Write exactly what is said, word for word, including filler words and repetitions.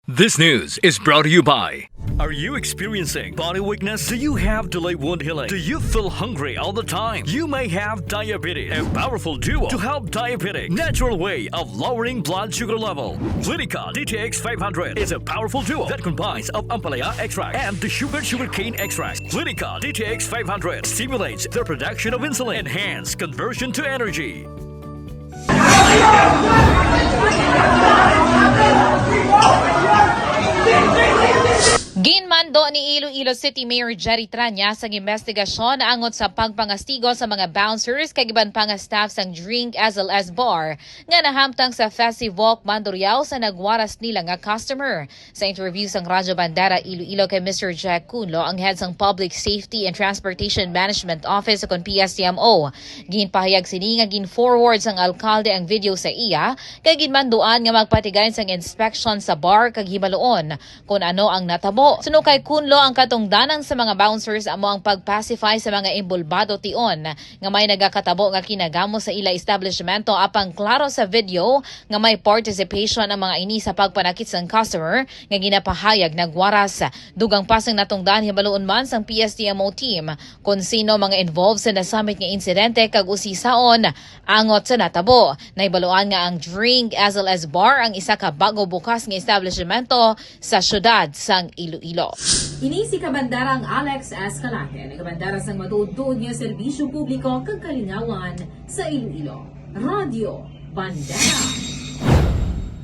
This news is brought to you by. Are you experiencing body weakness? Do you have delayed wound healing? Do you feel hungry all the time? You may have diabetes. A powerful duo to help diabetic natural way of lowering blood sugar level. Clinica D T X five hundred is a powerful duo that combines of ampalaya extract and the sugar sugarcane extract. Clinica D T X five hundred stimulates the production of insulin, enhance conversion to energy. Ginmando ni Iloilo City Mayor Jerry Trañas ang investigasyon angot sa pagpangastigo sa mga bouncers kag iban pa nga staff sang Drink S L S Bar nga nahamtang sa Festival Mandurriao sa nagwaras nila nga customer. Sa interview sang Radyo Bandera Iloilo kay Mister Jack Cunlo, ang head sang Public Safety and Transportation Management Office o kon P S T M O, ginpahayag sini nga gin-forward sang alkalde ang video sa iya kay ginmanduan nga magpatigay sang inspection sa bar kag hibaluon kon ano ang natabo. Suno kay Cunlo, ang katungdanan sa mga bouncers amo ang pag-pacify sa mga imbolbado tion nga may nagakatabo nga kinagamo sa ila establishmento, apang klaro sa video nga may participation ang mga ini sa pagpanakit sang customer nga ginapahayag nagwaras. Dugang pa sang natungdan, hibaluon man sang P S T M O team kon sino mga involved sa nasamit nga insidente kag usisaon angot sa natabo. Nahibaluan nga ang Drink S L S Bar ang isa ka bago bukas nga establishmento sa siyudad sang Iloilo. Ini si Kabandarang Alex Escalante, nagabandara sang matuod-tuod nga serbisyo publiko kag kalingawan sa Iloilo. Radyo Bandera.